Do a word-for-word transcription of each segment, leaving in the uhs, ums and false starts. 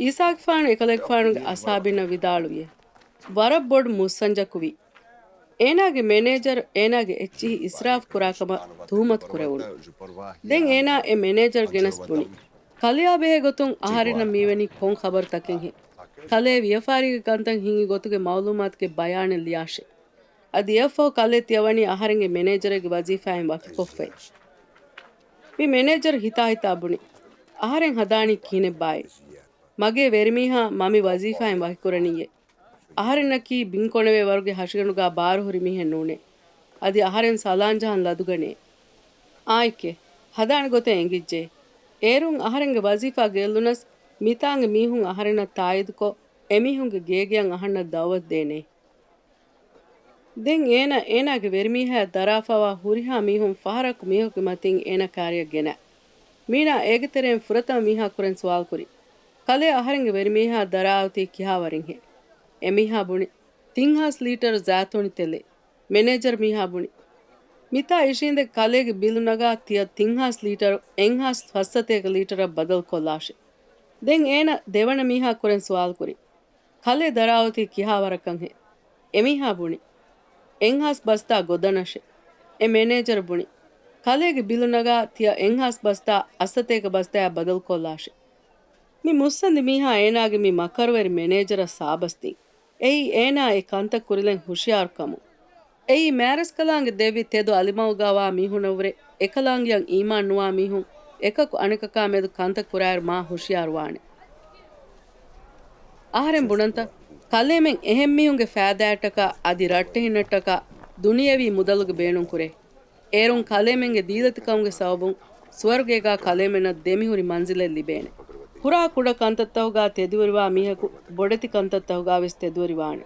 އީސާގެފާނު އެކަލޭގެފާނުގެ އަސްހާބިންނަށް ވިދާޅުވިއޭ، ވަރަށް ބޮޑު މުއްސަންޖަކު ވީ. އޭނާގެ މެނޭޖަރު އޭނާގެ އެއްޗިހި އިސްރާފް ކުރާކަމަށް ތުހުމަތު ކުރެވުނު. ދެން އޭނާ އެ މެނޭޖަރު ގެނެސް ބުނި، ކަލެއާ ބެހޭ ގޮތުން އަހަރެންނަށް މިވެނީ ކޮން ޚަބަރުތަކެއްހޭ؟ ކަލޭ ވިޔަފާރީގެ ކަންތައް ހިނގި ގޮތުގެ މައުލޫމާތުގެ ބަޔާނެއް ލިޔާށޭ. އަދި އެއަށްފަހު ކަލޭ ތިޔަ ވަނީ އަހަރެންގެ މެނޭޖަރެއްގެ ވަޒީފާއިން ވަކިކޮށްފައި. މި މެނޭޖަރު ހިތާހިތާ ބުނި، އަހަރެން ހަދާނީ ކިހިނެއްބާއޭ؟ މަގޭ ވެރިމީހާ މަ މި ވަޒީފާއިން ވަކިކުރަނީއޭ. އަހަރެންނަކީ ބިން ކޮނެވޭ ވަރުގެ ހަށިގަނޑުގާ ބާރުހުރި މީހެއް ނޫނޭ. އަދި އަހަރެން ސަލާން ޖަހަން ލަދުގަނޭ. އާނއެކޭ، ހަދާނެ ގޮތެއް އެނގިއްޖެ. އޭރުން އަހަރެންގެ ވަޒީފާ ގެއްލުނަސް، މިތާނގެ މީހުން އަހަރެންނަށް ތާއީދުކޮށް، އެމީހުންގެ ގޭގެއަށް އަހަންނަށް ދައުވަތު ދޭނޭ. ދެން އޭނަ އޭނާގެ ވެރިމީހާއަށް ދަރާފަވާ ހުރިހާ މީހުން ފަހަރަކު މީހަކުގެ މަތިން އޭނަ ކާރިއަށް ގެނައި. މީނާ އޭގެ ތެރެއިން ފުރަތަމަ މީހާ ކުރެން ސުވާލު ކުރި. ކަލޭ އަހަރެންގެ ވެރިމީހާ ދަރާއޮތީ ކިހާވަރެއްހޭ؟ އެމީހާ ބުނި، ތިން ހާސް ލީޓަރު ޒާތޫނި ތެލެއް. މެނޭޖަރު މީހާ ބުނި، މިތާ އިށީނދެ ކަލޭގެ ބިލު ނަގާ ތިޔަ ތިން ހާސް ލީޓަރު އެއް ހާސް ފަސްސަތޭކަ ލީޓަރަށް ބަދަލުކޮށްލާށޭ. ދެން އޭނަ ދެވަނަ މީހާ ކުރެން ސުވާލު ކުރި. ކަލޭ ދަރާއޮތީ ކިހާވަރަކަށްހޭ؟ އެމީހާ ބުނި، އެއް ހާސް ބަސްތާ ގޮދަނަށޭ. އެ މެނޭޖަރު ބުނި، ކަލޭގެ ބިލު ނަގާ ތިޔަ އެއް ހާސް ބަސްތާ އަށްސަތޭކަ ބަސްތާއާ ބަދަލުކޮށްލާށޭ. މި މުއްސަނދި މީހާ އޭނާގެ މި މަކަރުވެރި މެނޭޖަރަށް ސާބަސްދިން. އެއީ އޭނާ އެ ކަންތައް ކުރިލެން ހުޝިޔާރުކަމުން. އެއީ މާރަސްކަލާނގެ ދެއްވި ތެދު އަލިމަގުގާވާ މީހުނަށްވުރެ އެކަލާނގެއަށް އީމާން ނުވާ މީހުން އެކަކު އަނެކަކާ މެދު ކަންތައް ކުރާއިރު މާ ހުޝިޔާރުވާނެ. އަހަރެން ބުނަންތަ؟ ކަލޭމެން އެހެން މީހުންގެ ފައިދާއަށްޓަކާ އަދި ރައްޓެހިންނަށްޓަކާ ދުނިޔެވީ މުދަލުގެ ބޭނުން ކުރޭ. އޭރުން ކަލޭމެންގެ ދީލަތިކަމުގެ ސަބަބުން ސުވަރުގޭގާ ކަލޭމެންނަށް ދެމިހުރި މަންޒިލެއް ލިބޭނެ. ކުރާ ކުޑަ ކަންތައްތަހުގާ ތެދުވެރިވާ މީހަކު ބޮޑެތި ކަންތައްތަހުގާވެސް ތެދުވެރިވާނެ.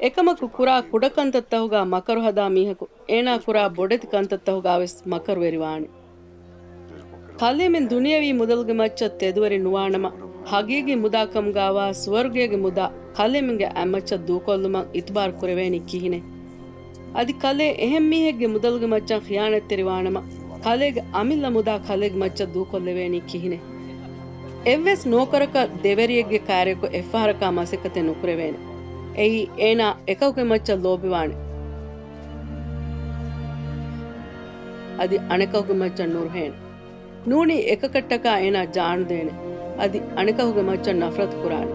އެކަމަކު ކުރާ ކުޑަ ކަންތައްތަހުގާ މަކަރު ހަދާ މީހަކު އޭނާ ކުރާ ބޮޑެތި ކަންތައްތަހުގާވެސް މަކަރުވެރިވާނެ. ކަލޭމެން ދުނިޔެވީ މުދަލުގެ މައްޗަށް ތެދުވެރި ނުވާނަމަ، ހަގީގީ މުދާކަމުގާވާ ސުވަރުގޭގެ މުދާ ކަލޭމެންގެ އަތްމައްޗަށް ދޫކޮށްލުމަށް އިތުބާރު ކުރެވޭނީ ކިހިނެއް؟ އަދި ކަލޭ އެހެން މީހެއްގެ މުދަލުގެ މައްޗަށް ޚިޔާނަތްތެރިވާނަމަ، ކަލޭގެ އަމިއްލަ މުދާ ކަލޭގެ މައްޗަށް ދޫކޮށްލެވޭނީ ކިހިނެއް؟ އެއްވެސް ނޯކަރަކަށް ދެވެރިއެއްގެ ކާރިއަކު އެއްފަހަރަކާ މަސައްކަތެއް ނުކުރެވޭނެ. އެއީ އޭނާ އެކަކުގެ މައްޗަށް ލޯބިވާނެ. އަދި އަނެކަކުގެ މައްޗަށް ނުރުހޭނެ. ނޫނީ އެކަކަށްޓަކާ އޭނާ ޖާނުދޭނެ. އަދި އަނެކަކުގެ މައްޗަށް ނަފްރަތު ކުރާނެ.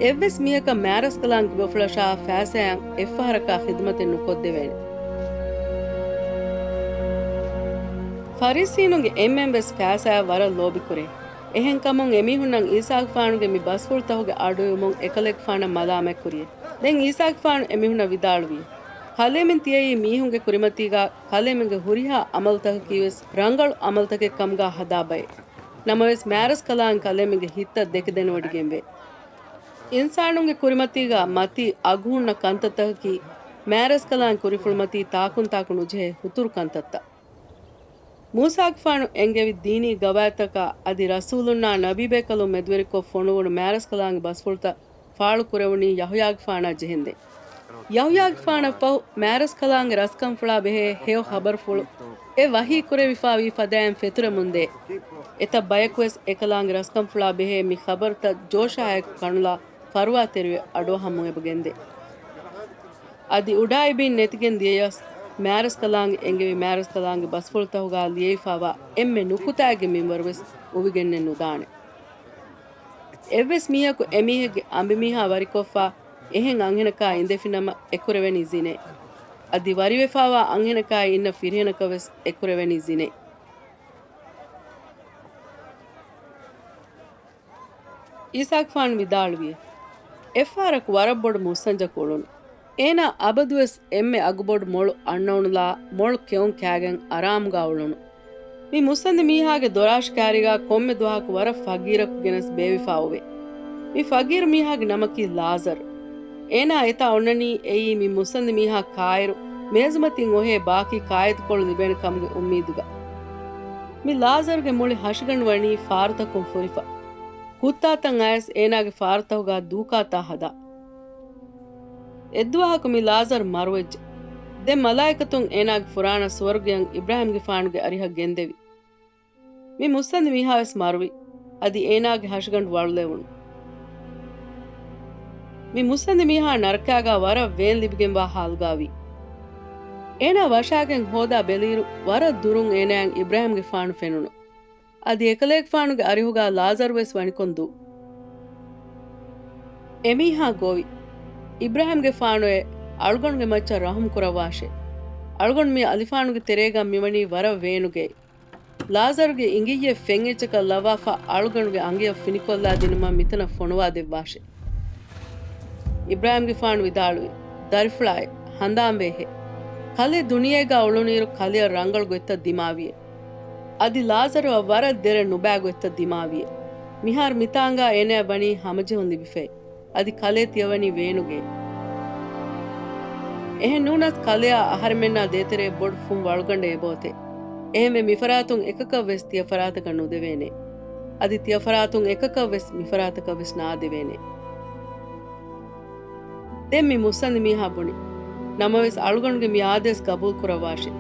އެއްވެސް މީހަކަށް މާރަސްކަލާނގެ ކިބަފުޅަށާ ފައިސާއަށް އެއްފަހަރަކާ ޚިދުމަތެއް ނުކޮށްދެވޭނެ. ފަރީސީނުންގެ އެންމެން ވެސް ފައިސާއަށް ވަރަށް ލޯބިކުރޭ. އެހެންކަމުން އެމީހުންނަށް އީސާގެފާނުގެ މި ބަސްފުޅުތަހުގެ އަޑުއިވުމުން އެކަލޭގެފާނަށް މަލާމަތްކުރިއެ. ދެން އީސާގެފާނު އެމީހުންނަށް ވިދާޅުވި، ކަލޭމެން ތިޔައީ މީހުންގެ ކުރިމަތީގާ ކަލޭމެންގެ ހުރިހާ އަމަލުތަކަކީވެސް ރަނގަޅު އަމަލުތަކެއް ކަމުގާ ހަދާ ބައެއް. ނަމަވެސް މާރަސްކަލާނގެ ކަލޭމެންގެ ހިތްތައް ދެކެދެނެވޮޑިގެންވޭ. އިންސާނުންގެ ކުރިމަތީގާ މަތީ އަގުހުންނަ ކަންތައްތަކަކީ މާރަސްކަލާނގެ ކުރިފުޅުމަތީ ތާކުންތާކު ނުޖެހޭ ހުތުރު ކަންތައްތައް. މޫސާގެފާނު އެންގެވި ދީނީ ގަވާއިދުތަކާ އަދި ރަސޫލުންނާ ނަބީބޭކަލުން މެދުވެރިކޮށް ފޮނުވުނު މާރަސްކަލާނގެ ބަސްފުޅުތައް ފާޅުކުރެވުނީ ޔަހުޔާގެފާނާ ޖެހެންދެން. ޔަހުޔާގެފާނަށްފަހު މާރަސްކަލާނގެ ރަސްކަންފުޅާ ބެހޭ ހެޔޮ ޚަބަރުފުޅު އެ ވަޙީ ކުރެވިފާވީ ފަދައިން ފެތުރެމުންދޭ. އެތައް ބަޔަކުވެސް އެކަލާނގެ ރަސްކަންފުޅާ ބެހޭ މި ޚަބަރުތައް ޖޯޝާއެކު ކަނުލާ ފަރުވާތެރިވެ އަޑުއަހަމުން އެބަ ގެންދޭ. އަދި އުޑާއިބިން ނެތިގެން ދިޔަޔަސް، މާރަސްކަލާނގެ އެންގެވި މާރަސްކަލާނގެ ބަސްފުޅުތަހުގާ ލިޔެވިފާވާ އެންމެ ނުކުތާއެއްގެ މިންވަރުވެސް އުވިގެންނެއް ނުދާނެ. އެއްވެސް މީހަކު އެމީހެއްގެ އަނބިމީހާ ވަރިކޮށްފާ އެހެން އަންހެނަކާ އިނދެފިނަމަ އެކުރެވެނީ ޒިނޭ. އަދި ވަރިވެފާވާ އަންހެނަކާއި އިންނަ ފިރިހެނަކަށް ވެސް އެކުރެވެނީ ޒިނޭ. އީސާގެފާނު ވިދާޅުވި، އެއްފަހަރަކު ވަރަށް ބޮޑު މުއްސަންޖަކު އުޅުނު. އޭނާ އަބަދުވެސް އެންމެ އަގުބޮޑު މޮޅު އަންނައުނުލާ މޮޅު ކެއުން ކާގެން އަރާމުގާ އުޅުނު. މި މުއްސަނދި މީހާގެ ދޮރާށި ކާރީގާ ކޮންމެ ދުވަހަކު ވަރަށް ފަގީރަކު ގެނެސް ބޭއްވިފާ އޮވޭ. މި ފަގީރު މީހާގެ ނަމަކީ ލާޒަރު. އޭނާ އެތާ އޮންނަނީ އެއީ މި މުއްސަނދި މީހާ ކާއިރު މޭޒުމަތިން އޮހޭ ބާކީ ކާއިދުކޮޅު ލިބޭނެ ކަމުގެ އުއްމީދުގަ. މި ލާޒަރުގެ މުޅި ހަށިގަނޑު ވަނީ ފާރުތަކުން ފުރިފަ. ކުއްތާތައް އަޔަސް އޭނާގެ ފާރުތަހުގާ ދޫކާތާ ހަދާ. އެއްދުވަހަކު މި ލާޒަރު މަރުވެއްޖެ. ދެން މަލާއިކަތުން އޭނާގެ ފުރާނަ ސުވަރުގެއަށް އިބްރާހީމްގެފާނުގެ އަރިހަށް ގެންދެވި. މި މުއްސަނދި މީހާވެސް މަރުވި. އަދި އޭނާގެ ހަށިގަނޑު ވަޅުލެވުނު. މި މުއްސަނދި މީހާ ނަރަކާގާ ވަރަށް ވޭން ލިބިގެންވާ ހާލުގާވި. އޭނާ ވަށާގެން ހޯދާ ބެލިއިރު، ވަރަށް ދުރުން އޭނާއަށް އިބްރާހިމްގެފާނު ފެނުނު. އަދި އެކަލޭގެފާނުގެ އަރިހުގާ ލާޒަރުވެސް ވަނިކޮން ދޫ. އެމީހާ ގޮވި. އިބްރާހިމްގެފާނުއޭ، އަޅުގަނޑުގެ މައްޗަށް ރަހުމް ކުރައްވާށޭ. އަޅުގަނޑު މި އަލިފާނުގެ ތެރޭގަ މިވަނީ ވަރަށް ވޭނުގައި. ލާޒަރުގެ އިނގިއްޔެއް ފެންއެއްޗަކަށް ލައްވާފަ، އަޅުގަނޑުގެ އަނގަޔަށް ފިނިކޮށްލާ ދިނުމަށް މިތަނަށް ފޮނުވާ ދެއްވާށޭ. އިބްރާހިމްގެފާނު ވިދާޅުވި، ދަރިފުޅާއޭ، ހަނދާންވޭހޭ. ކަލޭ ދުނިޔޭގަ އުޅުނުއިރު ކަލެއަށް ރަނގަޅު ގޮތްތައް ދިމާވިއޭ. އަދި ލާޒަރުއަށް ވަރަށް ދެރަ ނުބައި ގޮތްތައް ދިމާވިއޭ. މިހާރު މިތާނގާ އޭނައަށް ވަނީ ހަމަޖެހުން ލިބިފައި. އަދި ކަލޭ ތިޔަވަނީ ވޭނުގައި. އެހެން ނޫނަސް ކަލެއާ އަހަރެމެންނާ ދޭތެރޭ ބޮޑު ފުން ވަޅުގަނޑެއް އެބައޮތޭ. އެހެންވެ މިފަރާތުން އެކަކަށްވެސް ތިޔަ ފަރާތަކަށް ނުދެވޭނޭ. އަދި ތިޔަ ފަރާތުން އެކަކަށްވެސް މިފަރާތަކަށްވެސް ނާދެވޭނޭ. ދެން މި މުއްސަނދި މީހާ ބުނި، ނަމަވެސް އަޅުގަނޑުގެ މި އާދޭސް ގަބޫލު ކުރައްވާށޭ.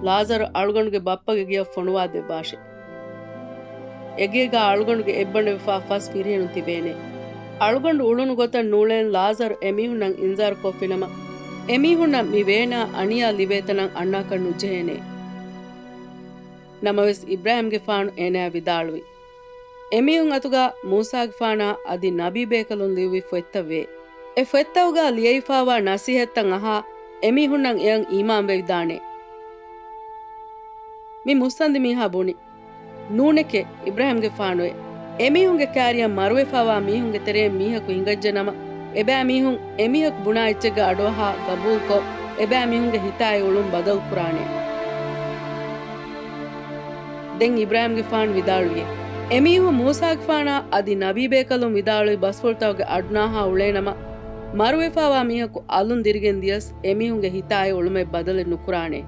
ލާޒަރު އަޅުގަނޑުގެ ބައްޕަގެ ގެޔަށް ފޮނުވާ ދެއްވާށޭ. އެގޭގާ އަޅުގަނޑުގެ އެއްބަނޑުވެފާ ފަސް ފިރިހެނުން ތިބޭނެ. އަޅުގަނޑު އުޅުނު ގޮތަށް ނޫޅޭން ލާޒަރު އެމީހުންނަށް އިންޒާރު ކޮށްފިނަމަ، އެމީހުންނަށް މި ވޭނާ އަނިޔާ ލިބޭތަނަށް އަންނާކަށް ނުޖެހޭނެ. ނަމަވެސް އިބްރާހިމްގެފާނު އޭނާއަށް ވިދާޅުވި، އެމީހުން އަތުގާ މޫސާގެފާނާ އަދި ނަބީބޭކަލުން ލިޔުއްވި ފޮތްތައް ވޭ. އެ ފޮތްތަކުގާ ލިޔެވިފާވާ ނަސީހަތްތައް އަހާ، އެމީހުންނަށް އެޔަށް އީމާންވެވިދާނެ. މި މުއްސަނދި މީހާ ބުނި، ނޫނެކޭ، އިބްރާހިމްގެފާނުއޭ. އެމީހުންގެ ކާރިޔަށް މަރުވެފާވާ މީހުންގެ ތެރެއިން މީހަކު ހިނގައްޖެ ނަމަ، އެބައި މީހުން އެމީހަކު ބުނާ އެއްޗެއްގެ އަޑުއަހާ ގަބޫލުކޮށް، އެބައި މީހުންގެ ހިތާއި އުޅުން ބަދަލު ކުރާނެ. ދެން އިބްރާހިމްގެފާނު ވިދާޅުވިއޭ، އެމީހުން މޫސާގެފާނާ އަދި ނަބީބޭކަލުން ވިދާޅުވި ބަސްފުޅުތަކުގެ އަޑުނާހާ އުޅޭނަމަ، މަރުވެފާވާ މީހަކު އަލުން ދިރިގެން ދިޔަސް އެމީހުންގެ ހިތާއި އުޅުމެއް ބަދަލެއް ނުކުރާނެ.